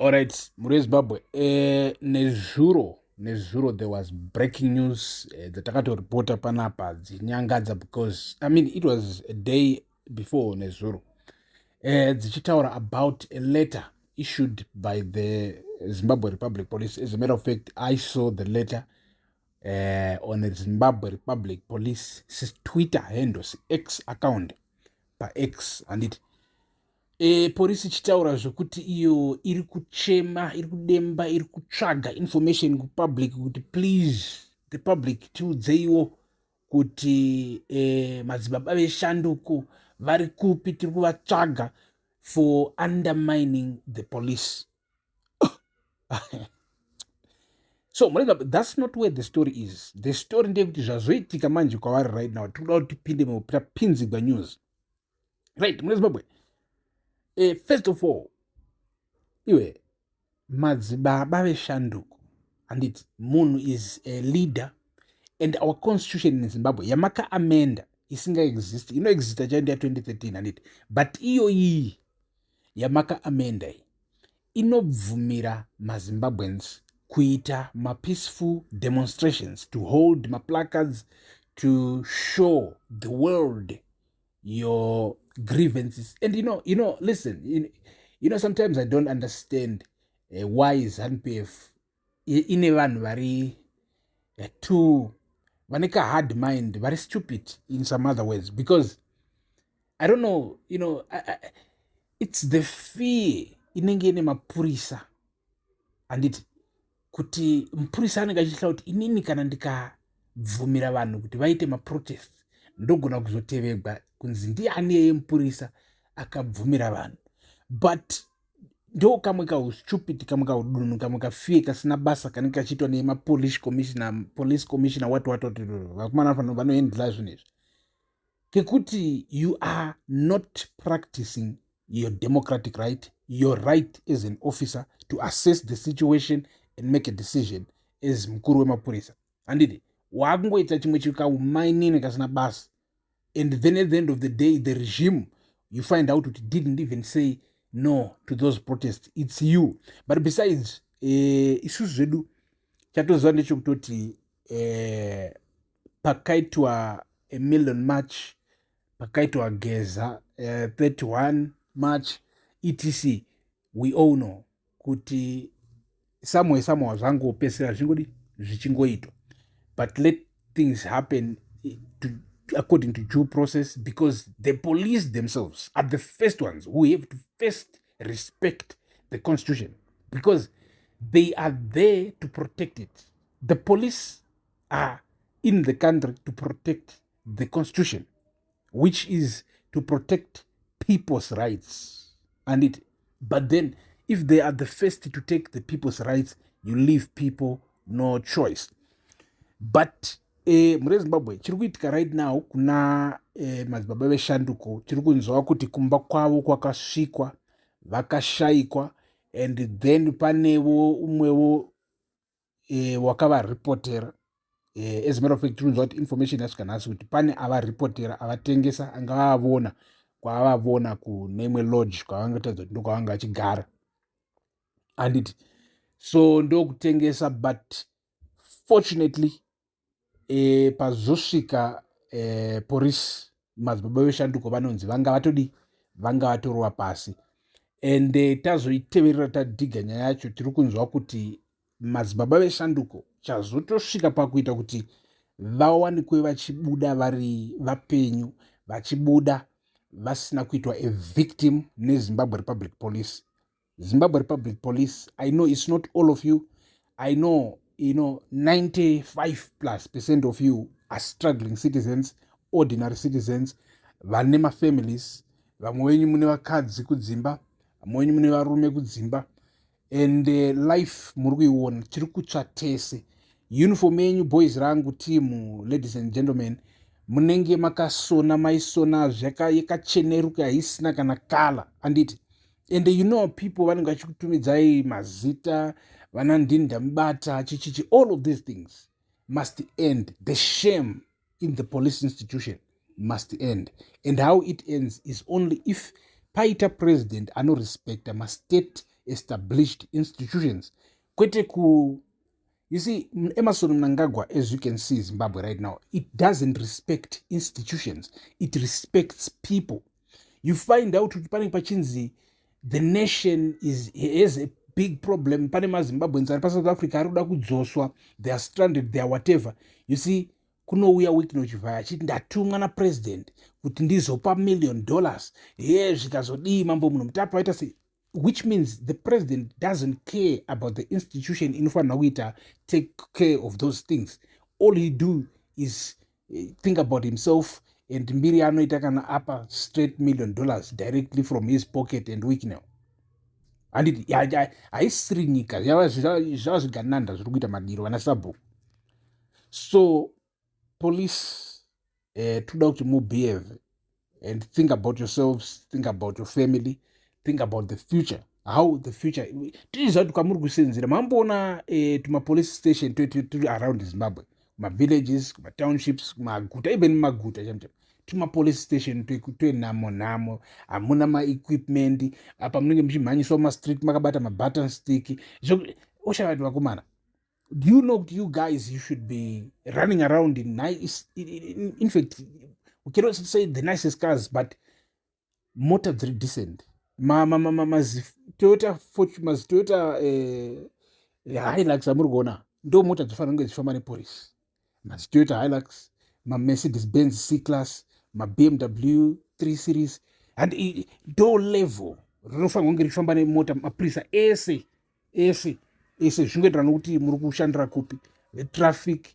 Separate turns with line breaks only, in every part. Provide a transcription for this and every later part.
Alright, mhuri yeZimbabwe, nezuro nezuro there was breaking news dzatakatoripota panapa dzinyangadza, because, I mean, it was a day before nezuro, dzichitaura about a letter issued by the Zimbabwe Republic Police. As a matter of fact, I saw the letter on the Zimbabwe Republic Police Twitter handles, X account, paX, handiti? Polisi ichitaura zvekuti iyo iri kuchema, iri kudemba, iri kutsvaga information kupublic kuti, "Please, the public, tiudzeiwo kuti madzibaba veshanduko vari kupi? Tiri kuvatsvaga for undermining the police." So that's not where the story is. The story ndeyekuti zvazoitika manje kwavari right now, tiri kuda kuti tipinde, tapinzigwa news, right? Mune Zimbabwe, first of all, iwe madzibaba veshanduko, handiti munhu is a leader, and our constitution in Zimbabwe yamakaamenda isingaexist, inoexista chaindi ya2013, handiti? But iyo iyi yamakaamenda iyi inobvumira maZimbabweans kuita mapeaceful demonstrations, to hold maplacards, to show the world your grievances. And listen, sometimes I don't understand why ZANU-PF ine vanhu vari too, vane kahard mind, vari stupid in some other words, because I don't know, it's the fear inenge ine mapurisa, handiti? Kuti mupurisa anenge achitya kuti inini kana ndikabvumira vanhu kuti vaite maprotest, ndogona kuzotevegwa kunzi ndiani yeye mupurisa akabvumira vanhu. But ndo kamwe kaustupid, kamwe kaudunhu, kamwe kafear kasina basa kanenge kachiitwa nemapolice commissioner, police commissioner, what what what, vakomana vanohandla zvinhu izvi, kekuti you are not practicing your democratic right, your right as an officer to assess the situation and make a decision as mukuru wemapurisa, handiti? Waakungoita chimwe chikaumainini kasina basa. And then at the end of the day, the regime, you find out kuti didn't even say no to those protests. It's you. But besides, isusu zvedu chatoziva ndechekutoti pakaitwa a Million March, pakaitwa Geza 31 March, etc., we all know kuti somewhere, somehow zvangopesera zvingodi zvichingoitwa. But let things happen according to due process, because the police themselves are the first ones who have to first respect the constitution, because they are there to protect it. The police are in the country to protect the constitution, which is to protect people's rights and it. But then if they are the first to take the people's rights, you leave people no choice. But mhuri yeZimbabwe, chiri kuitika right now kuna madzibaba veshanduko, tiri kunzwa kuti kumba kwavo kwakasvikwa, vakashayikwa. And then panewo umwewo wakavaripotera. As a matter of fact, tiri kunzwa kuti information yasvika nhasi kuti pane avaripotera, avatengesa, anga vavona kwaavavona kune imwe lodge kwavangatadza kuti ndokwavanga vachigara, handiti? So ndokutengesa. But fortunately, pazosvika porisi, madzibaba veshanduko vanonzi vanga vatodi, vanga vatorova pasi. And tazoiteverera, tadhiga nyaya yacho, tiri kunzwa kuti madzibaba veshanduko chazotosvika pakuita kuti vawanikwe vachibuda vari vapenyu, vachibuda vasina kuitwa a victim neZimbabwe Republic Police. Zimbabwe Republic Police, I know it's not all of you. I know 95+ of you are struggling citizens, ordinary citizens vane mafamilies. Vamwe venyu mune vakadzi kudzimba, vamwe venyu mune varume kudzimba, and life muri kuiona, tiri kutsva tese. Uniform yenyu, boys rangu, team, ladies and gentlemen, munenge makasona, maisona yakacheneruka, haisina kana colour, handiti? And people vanenge vachikutumidzai mazita, vana ndindamubata, chichichi. All of these things must end. The shame in the police institution must end, and how it ends is only if paita president anorespecta mastate. Established institutions, kwete ku, you see, Emmerson Mnangagwa, as you can see, Zimbabwe right now, it doesn't respect institutions, it respects people. You find out kuti panenge pachinzi the nation is has a big problem, pane maZimbabweans ari paSouth Africa ari kuda kudzoswa, they are stranded, they are whatever. You see, kunouya Wicknell Chivayo achiti, "Ndatumwa napresident kuti ndizopa million dollars." Ye zvikazodii? Mambo Munhu Mutapa vaita sei? Which means the president doesn't care about the institution inofanira kuita take care of those things. All he do is think about himself and mbiri anoita kana apa straight million dollars directly from his pocket. And Wicknell, handiti haisiri nyika, zvava zvigananda zviri kuita madiro vana sabhuku. So police, toda kuti mubehave and think about yourselves, think about your family, think about the future, how the future. Tichiziva kuti kwamuri kusenzera, mamboona tumapolice station turi around Zimbabwe, kumavillages, kumatownships, kumaguta, even mumaguta chamuchamo, tumapolice station twenhamo nhamo, hamuna maequipment. Apa munenge muchimhanyiswa mumastreet makabata mabutton stick. Oshaya kuti vakomana, do you know kuti you guys, you should be running around in nice, in fact we cannot say the nicest cars, but mota dziri decent, maZiToyota, maZiToyota Hilux amuri kuona, ndo mota dzofanira kunge dzichifamba nepolisi, maZiToyota Hilux, maMercedes Benz C Class, maBMW 3 Series, and ndo level rinofanira kunge richifamba nemota mapurisa ese ese ese. Zvingoenderana nokuti muri kushandira kupi, vetraffic,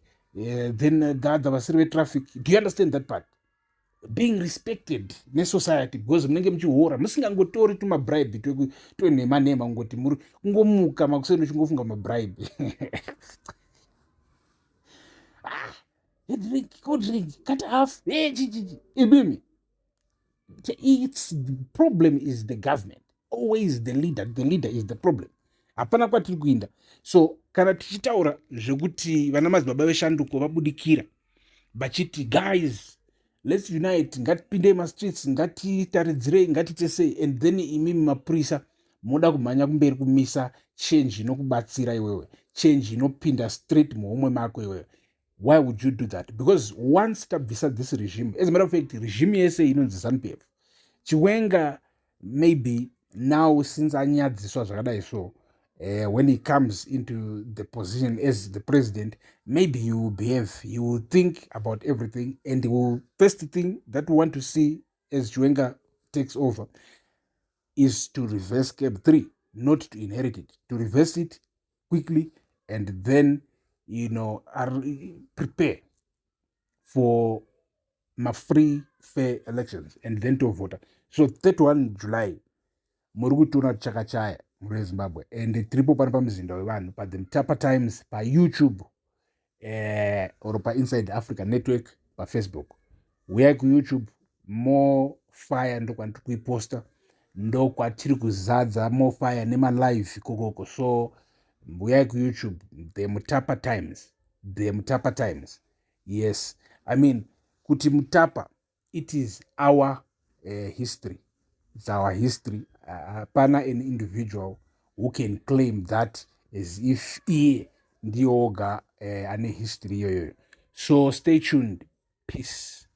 then gadha vasiri vetraffic. Do you understand that part? Being respected nesociety because munenge muchihora, musingangotori tumabribe twenhema nhema, kungoti muri kungomuka makuseni uchingofunga mabribe. Ah, drink, cold drink, cut half ibimi. It's the problem is the government, always the leader. The leader is the problem. Hapana kwatiri kuinda. So kana tichitaura zvekuti vana madzibaba veshanduko vabudikira vachiti, "Guys, let's unite, ngatipindei mastreets, ngatitaridzirei, ngatitesei," and then imimi mapurisa moda kumhanya kumberi kumisa change inokubatsira iwewe, change inopinda straight muhomwe mako iwewe, why would you do that? Because once tabvisa this regime, as a matter of fact, regime yese inonzi ZANU PF, Chiwenga maybe now, since anyadziswa zvakadai, so when he comes into the position as the president, maybe he will behave, he will think about everything, and he will, first thing that we want to see as Chiwenga takes over is to reverse CAB 3, not to inherit it, to reverse it quickly and then prepare for ma free, fair elections and then to vote. So 31 July, muri kutiona chakachaya muri weZimbabwe, and tiripo pano pamuzinda wevanhu, paThe Mutapa Times paYouTube or paInside Africa Network paFacebook. Uyai kuYouTube, more fire, ndokwandiri kuiposta, ndokwatiri kuzadza more fire nemalive ikokoko. So uyai kuYouTube, The Mutapa Times, The Mutapa Times. Yes, I mean, kuti Mutapa, it is our history, it's our history. Hapana an individual who can claim that as if iye ndiye oga ane history iyoyoyo. So stay tuned. Peace.